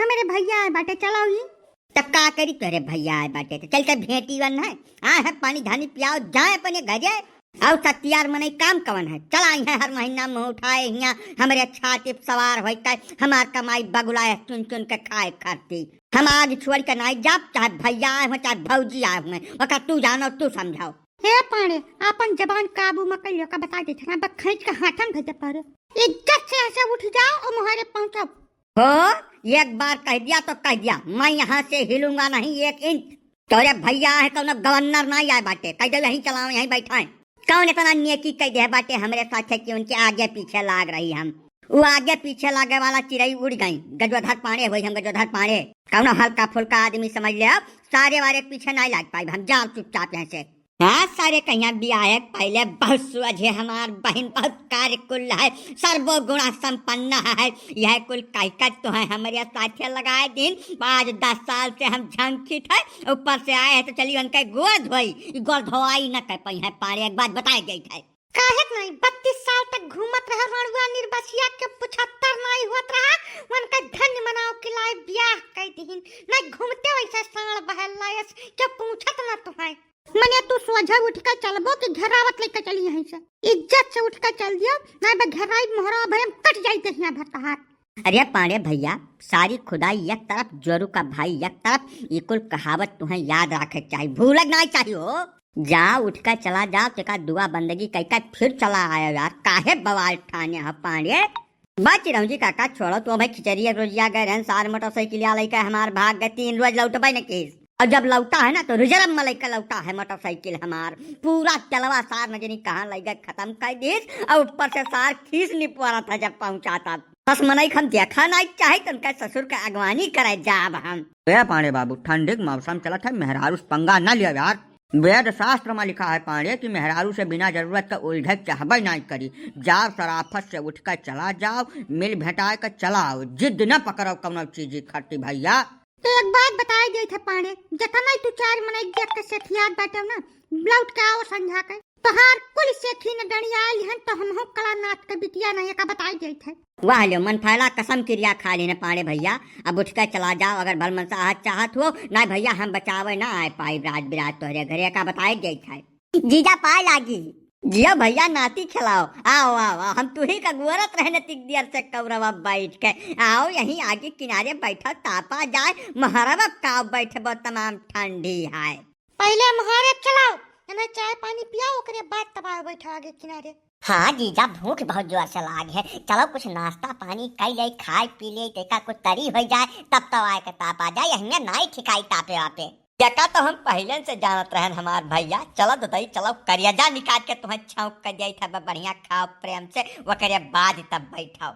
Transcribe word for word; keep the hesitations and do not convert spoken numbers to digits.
मेरे भैया आए बाटे, चलाओ ही। त का करी, तोहरे भैया आए बाटे, त चल के भेंटी वन है। आए है, पानी धानी पियाओ, जाए अपने घरे। अउ सत्यार मनई काम कवन है, चला आई है हर महीना मुँह उठाए हियाँ, हमरे छाती पे सवार होई के हमार कमाई बगुलाए चुन चुन के खाए खाती। हम आगे छोड़ के नाई जाब, चाहे भैया आए हुए, चाहे भौजी आए हुए, ओका तू जानो, तू समझाओ। हे पाड़े, आपन जबान काबू में कइले का बता देत है ना, बखैंच के हाथन भेजे पड़े। इज्जत से ऐसे उठ जाओ और मोहरे पहुँचो। हो, एक बार कह दिया तो कह दिया, मैं यहाँ से हिलूंगा नहीं एक इंच। तोरे भैया है, कौनो गवर्नर ना आए बाटे, कह दे यहीं चलाओ, यहीं बैठाएं। कौन इतना नेकी कह दे बाटे हमरे साथे कि उनके आगे पीछे लाग रही हम? वो आगे पीछे लागे वाला चिड़ई उड़ गई, गजोधर पांड़े हुई हम, गजोधर पांड़े। कौनो हल्का फुल्का आदमी समझ ले, अब सारे वारे के पीछे नहीं लाग पाई हम, जाओ चुपचाप यहाँ से। हाँ, सारे कहिया बियाहे के पहले बहुत सुअझे हमार बहिन, बहुत कार्यकुल है, सर्वो गुणा संपन्न है। यह कुल काइकट तो है हमरे साथे लगाए दिन। आज दस साल से हम झंखित है, ऊपर से आए हैं तो चलिए उनके गोड़ धोई, ई गोड़ धोआई न कर पाई है पाड़े, एक बात बताए गई है। काहे के नहीं, बत्तीस साल तक घूमत रहे रड़ुआ निर्बसिया के पचहत्तर नहीं होत रहा, उनका धन्य मनाओ कि लाए बियाह कह दिहिन, नहीं घूमते वैसे साँड़ बहल लायस के पूछत न तुहाई। मने तू सोझे उठ के चलबो कि घेरावत लेके चली यहीं से? इज्जत से उठ के चल दियो, नाहीं बे घेराई मोहरा भरे में कट जाई देहिया भर तहार। अरे पाड़े भैया, सारी खुदाई एक तरफ, जोरू का भाई एक तरफ, ई कुल कहावत तुहें याद रखे के चाही, भूले के नाहीं चाही हो। जा उठ के चला जा, तेका दुआ बंदगी कई के फिर चला आयो यार, काहे बवाल ठाने ह पाड़े? बा चिरौंजी काका, छोड़ो तो भाई, खिचड़ी रोजिया गए रहन, सार मोटरसाइकिल लेके हमार भाग गए, तीन रोज लौटबे न किस। और जब लौटा है ना तो रिजर्व में लेके लौटा है मोटरसाइकिल हमार, पूरा तेलवा सार न जनी कहाँ ले गए खत्म कर दिस, और ऊपर से सार खीस निपोरा था जब पहुँचा था। बस मनई हम देखा नहीं चाहे तो उनका ससुर का अगवानी करे जाब हम। ए पांडे बाबू, ठंडी के मौसम चलत है, मेहरारू से पंगा न लिया यार। वेद शास्त्र में लिखा है पांडे कि मेहरारू से बिना जरूरत का उलझे चाहबे नहीं करी। जाओ सराफत से उठ के चला जाओ, मिल भेटाए के चला आओ, जिद न पकड़ो कौनो चीज खरती भैया। तो एक बात बताई देत है पांडे, जतना ही तू चार मनई देख के सेठियात बाटे ना, लौट के आओ संझा के। तोहार कुल सेठी न डंडिया लिहन तो हमहू कला नाथ के बिटिया नहीं का बताई देत है। वाह लो मन फैला कसम किरिया खा लेने पांडे भैया, अब उठ के चला जाओ अगर भल मनसाहत चाहत हो, ना भैया हम बचावे ना आए पाई राज बिराज तोहरे घरे का बताई देत है। जीजा पाए लागी। जियो भैया नाती खिलाओ, आओ आओ आओ, हम तुही का गोरत रहने तिक दियर से कौरवा बैठ के, आओ यहीं आगे किनारे बैठो तापा जाए, महरवा का बैठबो तमाम ठंडी है। पहिले मोहारे चलाओ, एने चाय पानी पियाओ, ओकरे बाद तब आओ बैठो आगे किनारे। हाँ जीजा, भूख बहुत जोर से लाग है, चलो कुछ नाश्ता पानी कई ले, खाए पी ले, तेका कुछ तरी हो जाए, तब तो आए के ताप आ जाए, यहिया नाई ठिकाई तापे वापे। तेका तो हम पहिले से जानत रहन हमार भैया, चलो ददई चलो, करिया जा निकाल के तुम्हें छौंक कर दिया था, बढ़िया खाओ प्रेम से, ओकरे बाद तब बैठाओ।